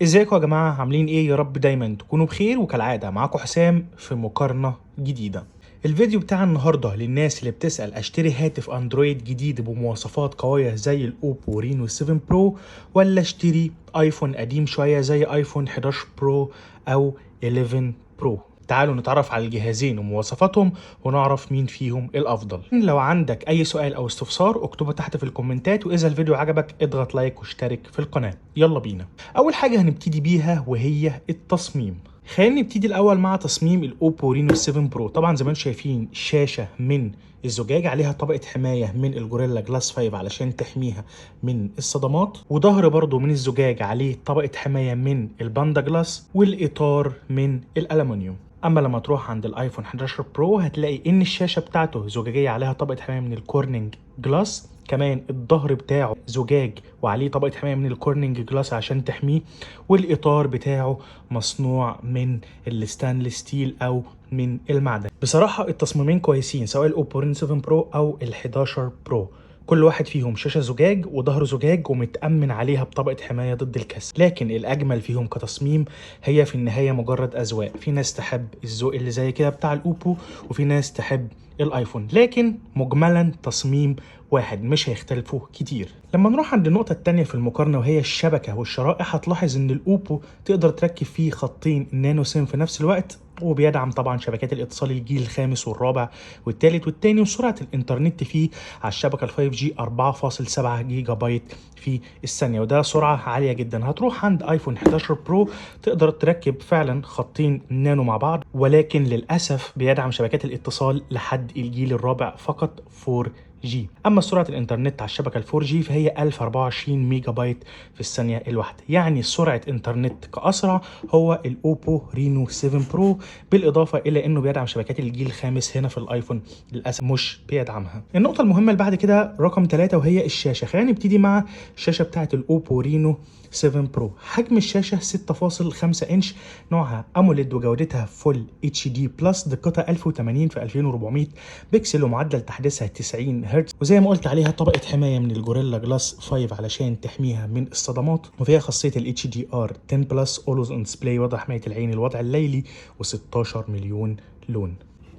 ازيكم يا جماعة؟ عاملين ايه؟ يا رب دايما تكونوا بخير. وكالعادة معاكم حسام في مقارنة جديدة. الفيديو بتاع النهاردة للناس اللي بتسأل اشتري هاتف اندرويد جديد بمواصفات قوية زي الاوبو رينو 7 برو ولا اشتري ايفون قديم شوية زي ايفون 11 برو او 11 برو. تعالوا نتعرف على الجهازين ومواصفاتهم ونعرف مين فيهم الافضل. لو عندك اي سؤال او استفسار اكتبه تحت في الكومنتات، واذا الفيديو عجبك اضغط like واشترك في القناة. يلا بينا. اول حاجة هنبتدي بيها وهي التصميم. خلينا نبتدي الاول مع تصميم الاوبو رينو 7 برو. طبعا زي ما انتم شايفين شاشة من الزجاج عليها طبقة حماية من الجوريلا جلاس 5 علشان تحميها من الصدمات، وظهر برضو من الزجاج عليه طبقة حماية من الباندا جلاس، والإطار من الألمنيوم. أما لما تروح عند الآيفون 11 برو هتلاقي إن الشاشة بتاعته زجاجية عليها طبقة حماية من الكورنينج جلاس، كمان الظهر بتاعه زجاج وعليه طبقة حماية من الكورنينج جلاس عشان تحميه، والإطار بتاعه مصنوع من ال stainless steel أو من المعدن. بصراحة التصميمين كويسين سواء الأوبو رينو 7 برو أو ال 11 برو، كل واحد فيهم شاشة زجاج وظهره زجاج ومتأمن عليها بطبقة حماية ضد الكسر. لكن الأجمل فيهم كتصميم هي في النهاية مجرد أذواق، في ناس تحب الذوق اللي زي كده بتاع الأوبو وفي ناس تحب الايفون، لكن مجملا تصميم واحد مش هيختلفوا كتير. لما نروح عند النقطة التانية في المقارنة وهي الشبكة والشرائح، هتلاحظ ان الاوبو تقدر تركب فيه خطين nano SIM في نفس الوقت، وبيدعم طبعا شبكات الاتصال الجيل الخامس والرابع والثالث والثاني، وسرعة الانترنت فيه على الشبكة ال 5G 4.7 جيجا بايت في الثانية، وده سرعة عالية جدا. هتروح عند ايفون 11 برو تقدر تركب فعلا خطين نانو مع بعض، ولكن للأسف بيدعم شبكات الاتصال لحد الجيل الرابع فقط 4G. أما سرعة الإنترنت على الشبكة ال 4G فهي 1024 ميجا بايت في الثانية الواحدة، يعني سرعة إنترنت كأسرع هو الأوبو رينو 7 برو، بالإضافة إلى إنه بيدعم شبكات الجيل الخامس. هنا في الآيفون للأسف مش بيدعمها. النقطة المهمة اللي بعد كده رقم 3 وهي الشاشة. خلينا نبتدي مع الشاشة بتاعة الأوبو رينو 7 برو. حجم الشاشة 6.5 إنش، نوعها AMOLED وجودتها Full HD Plus، دقتها 1080 في 2400 بكسل، ومعدل تحديثها 90 هرتز، وزي ما قلت عليها طبقة حماية من الجوريلا جلاس 5 علشان تحميها من الصدمات، وفيها خاصية ال HDR 10 Plus Always On Display، وضع حماية العين، الوضع الليلي، و16 مليون لون.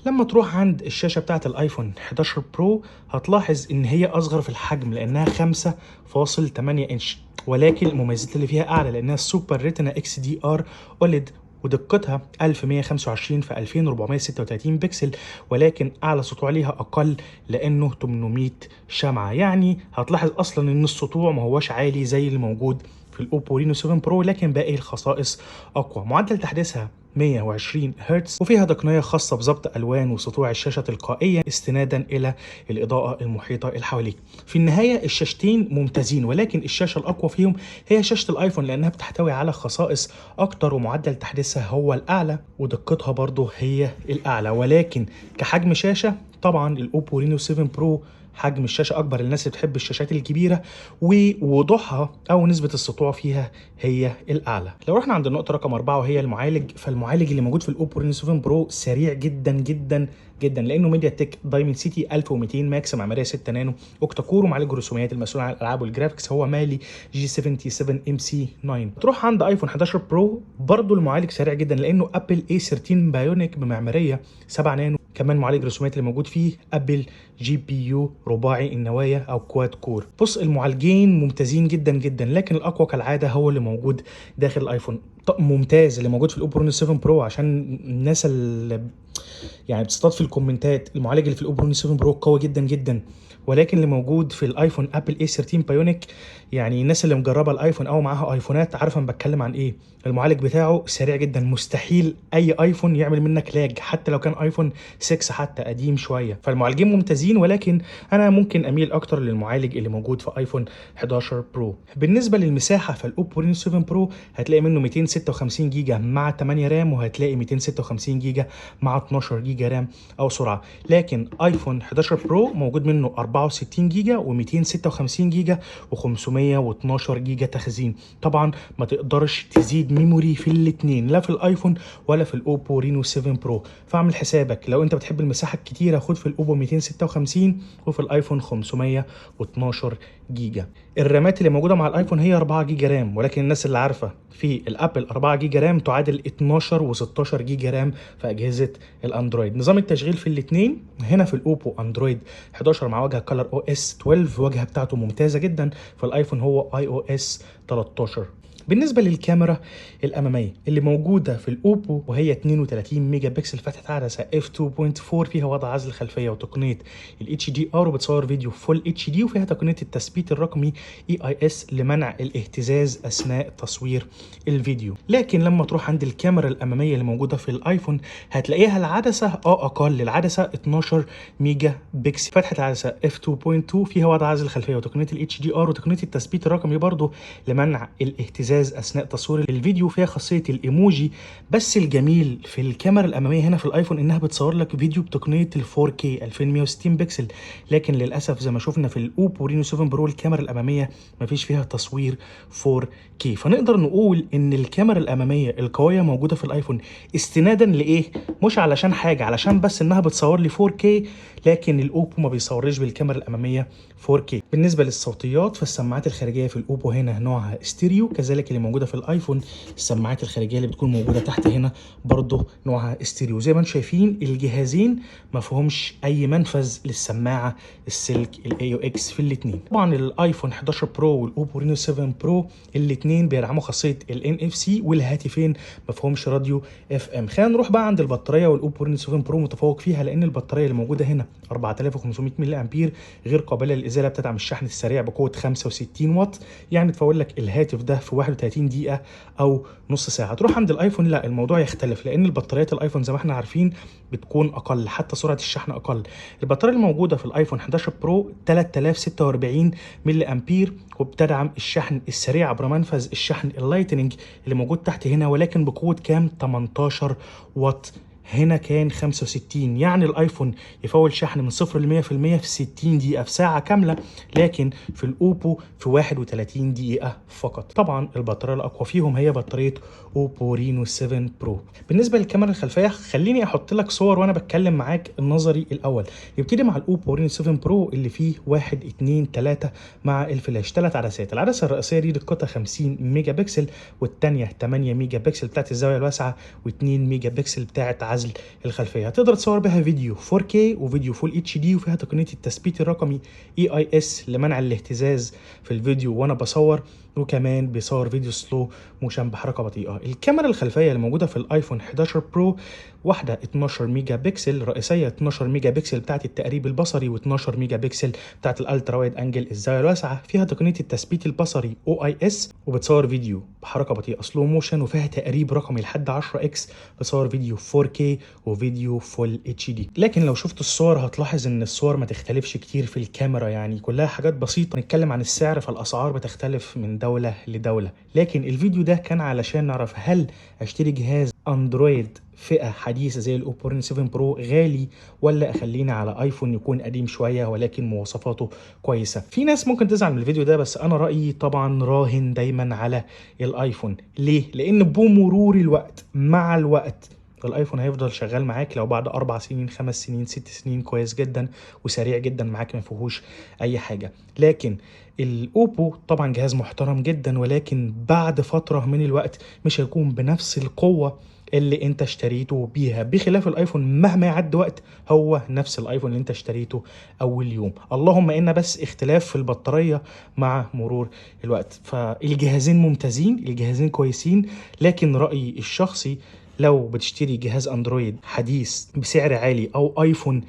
لما تروح عند الشاشة بتاعت الايفون 11 برو هتلاحظ ان هي اصغر في الحجم لانها 5.8 انش، ولكن المميزات اللي فيها اعلى لانها Super Retina XDR OLED ودقتها 1125 في 2436 بكسل، ولكن اعلى سطوع ليها اقل لانه 800 شمعة. يعني هتلاحظ اصلا ان السطوع ما هوش عالي زي اللي موجود في الاوبو رينو 7 برو، لكن باقي الخصائص اقوى. معدل تحديثها 120 هرتز، وفيها تقنية خاصة بضبط ألوان وسطوع الشاشة تلقائيا استنادا إلى الإضاءة المحيطة اللي حواليك. في النهاية الشاشتين ممتازين، ولكن الشاشة الأقوى فيهم هي شاشة الآيفون لأنها بتحتوي على خصائص أكتر ومعدل تحديثها هو الأعلى ودقتها برضه هي الأعلى. ولكن كحجم شاشة طبعا الأوبو رينو 7 برو حجم الشاشة أكبر للناس اللي بتحب الشاشات الكبيرة، ووضوحها أو نسبة السطوع فيها هي الأعلى. لو رحنا عند النقطة رقم 4 وهي المعالج، فالمعالج اللي موجود في الأوبو رينو 7 برو سريع جدا جدا جدا لأنه ميديا تك دايمنسيتي 1200 ماكس معمارية 6 نانو octa core، ومعالج الرسوميات المسؤول عن الألعاب وال graphics هو مالي جي 77 ام سي 9. تروح عند ايفون 11 برو برضه المعالج سريع جدا لأنه ابل اي 13 بايونيك بمعمارية 7 نانو، كمان معالج الرسوميات اللي موجود فيه ابل GPU رباعي النوايا او quad core. بص المعالجين ممتازين جدا جدا، لكن الاقوى كالعادة هو اللي موجود داخل الايفون. ممتاز اللي موجود في الاوبو رينو 7 برو، عشان الناس اللي يعني بتصطاد في الكومنتات المعالج اللي في الاوبو رينو 7 برو قوي جدا جدا، ولكن اللي موجود في الايفون ابل اي 13 بايونيك، يعني الناس اللي مجربه الايفون او معاها ايفونات عارفه انا بتكلم عن ايه. المعالج بتاعه سريع جدا، مستحيل اي ايفون يعمل منك lag حتى لو كان ايفون 6 حتى قديم شوية. فالمعالجين ممتازين، ولكن انا ممكن اميل اكتر للمعالج اللي موجود في ايفون 11 برو. بالنسبة للمساحه فالاوبو رينو 7 برو هتلاقي منه 256 جيجا مع 8 RAM، وهتلاقي 256 جيجا مع 12 جيجا RAM او سرعة. لكن ايفون 11 برو موجود منه 64 جيجا و256 جيجا و512 جيجا تخزين. طبعا ما تقدرش تزيد memory في الاثنين، لا في الايفون ولا في الاوبو رينو 7 برو. فاعمل حسابك لو انت بتحب المساحة الكتيرة خد في الاوبو 256 وفي الايفون 512 جيجا. الرامات اللي موجودة مع الايفون هي 4 جيجا RAM، ولكن الناس اللي عارفه في الابل 4 جيجا RAM تعادل 12 و16 جيجا RAM في اجهزة الاندرويد. نظام التشغيل في الاثنين هنا في الاوبو اندرويد 11 مع واجهه ColorOS 12، واجهه بتاعته ممتازة جدا. في الايفون هو iOS 13. بالنسبة للكاميرا الامامية اللي موجودة في الاوبو وهي 32 ميجا بكسل، فتحه عدسة f 2.4، فيها وضع عزل خلفية وتقنية ال HDR، وبتصور فيديو full HD، وفيها تقنية التثبيت الرقمي EIS لمنع الاهتزاز اثناء تصوير الفيديو. لكن لما تروح عند الكاميرا الامامية اللي موجودة في الايفون هتلاقيها العدسة اقل، العدسة 12 ميجا بكسل، فتحه العدسة f 2.2، فيها وضع عزل خلفية وتقنية ال HDR وتقنية التثبيت الرقمي برضه لمنع الاهتزاز اثناء تصوير الفيديو، فيها خاصية الايموجي. بس الجميل في الكاميرا الامامية هنا في الايفون انها بتصور لك فيديو بتقنية ال 4K 2160 بكسل، لكن للاسف زي ما شفنا في الاوبو رينو 7 برو الكاميرا الامامية مفيش فيها تصوير 4K. فنقدر نقول ان الكاميرا الامامية القوية موجودة في الايفون استنادا لايه؟ مش علشان حاجة، علشان بس انها بتصور لي 4K، لكن الاوبو ما بيصورليش بالكاميرا الامامية 4K. بالنسبة للصوتيات فالسماعات الخارجية في الاوبو هنا نوعها ستيريو، كذلك اللي موجودة في الايفون السماعات الخارجية اللي بتكون موجودة تحت هنا برضه نوعها ستيريو. زي ما انتم شايفين الجهازين ما فيهمش اي منفذ للسماعه السلك ال AUX في الاثنين. طبعا الايفون 11 برو والاوبو رينو 7 برو الاثنين بيدعموا خاصية ال NFC، والهاتفين ما فيهمش راديو FM. خلينا نروح بقى عند البطارية، والاوبو رينو 7 برو متفوق فيها لان البطارية اللي موجودة هنا 4500 ملي امبير غير قابله للازاله، بتدعم الشحن السريع بقوة 65 واط، يعني تفول لك الهاتف ده في 31 دقيقة او نص ساعة. تروح عند الايفون لا، الموضوع يختلف لان البطاريات الايفون زي ما احنا عارفين بتكون اقل، حتى سرعة الشحن اقل. البطارية الموجودة في الايفون 11 برو 3046 ملي امبير، وبتدعم الشحن السريع عبر منفذ الشحن ال Lightning اللي موجود تحت هنا، ولكن بقوة كام؟ 18 واط، هنا كان 65. يعني الايفون يفول شحن من 0 ل 100% في 60 دقيقة، في ساعة كاملة، لكن في الاوبو في 31 دقيقة فقط. طبعا البطارية الاقوى فيهم هي بطارية اوبو رينو 7 برو. بالنسبة للكاميرا الخلفية خليني احط لك صور وانا بتكلم معاك النظري الاول. يبتدي مع الاوبو رينو 7 برو اللي فيه 1 2 3 مع الفلاش، 3 عدسات. العدسة الرئيسية دي دقتها 50 ميجا بكسل، والثانية 8 ميجا بكسل بتاعت الزاوية الواسعة، و2 ميجا بكسل بتاعت عزل الخلفية. هتقدر تصور بها فيديو 4K وفيديو full HD، وفيها تقنية التثبيت الرقمي EIS لمنع الاهتزاز في الفيديو وانا بصور، وكمان بيصور فيديو slow motion بحركة بطيئه. الكاميرا الخلفية اللي موجودة في الايفون 11 برو واحدة 12 ميجا بكسل رئيسية، 12 ميجا بكسل بتاعت التقريب البصري، و12 ميجا بكسل بتاعت ال ultra wide angle الزاوية الواسعة. فيها تقنية التثبيت البصري OIS، وبتصور فيديو بحركة بطيئه slow motion، وفيها تقريب رقمي لحد 10 X، بتصور فيديو 4K وفيديو full HD. لكن لو شفت الصور هتلاحظ ان الصور ما تختلفش كتير في الكاميرا، يعني كلها حاجات بسيطة. نتكلم عن السعر فالاسعار بتختلف من دولة لدولة، لكن الفيديو ده كان علشان نعرف هل اشتري جهاز اندرويد فئة حديثه زي الاوبو رينو 7 برو غالي، ولا اخلينا على ايفون يكون قديم شوية ولكن مواصفاته كويسة. في ناس ممكن تزعل من الفيديو ده، بس انا رايي طبعا راهن دايما على الايفون. ليه؟ لان بمرور الوقت مع الوقت الايفون هيفضل شغال معاك لو بعد 4 سنين 5 سنين 6 سنين كويس جدا وسريع جدا معاك، ما فيهوش اي حاجة. لكن الاوبو طبعا جهاز محترم جدا، ولكن بعد فترة من الوقت مش هيكون بنفس القوة اللي انت اشتريته بيها، بخلاف الايفون مهما يعد وقت هو نفس الايفون اللي انت اشتريته اول يوم، اللهم ان بس اختلاف في البطارية مع مرور الوقت. فالجهازين ممتازين، الجهازين كويسين، لكن رأيي الشخصي لو بتشتري جهاز اندرويد حديث بسعر عالي او ايفون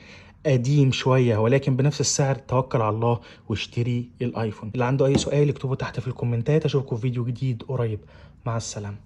قديم شوية ولكن بنفس السعر، توكل على الله واشتري الايفون. اللي عنده اي سؤال اكتبه تحت في الكومنتات. اشوفكم في فيديو جديد قريب، مع السلامة.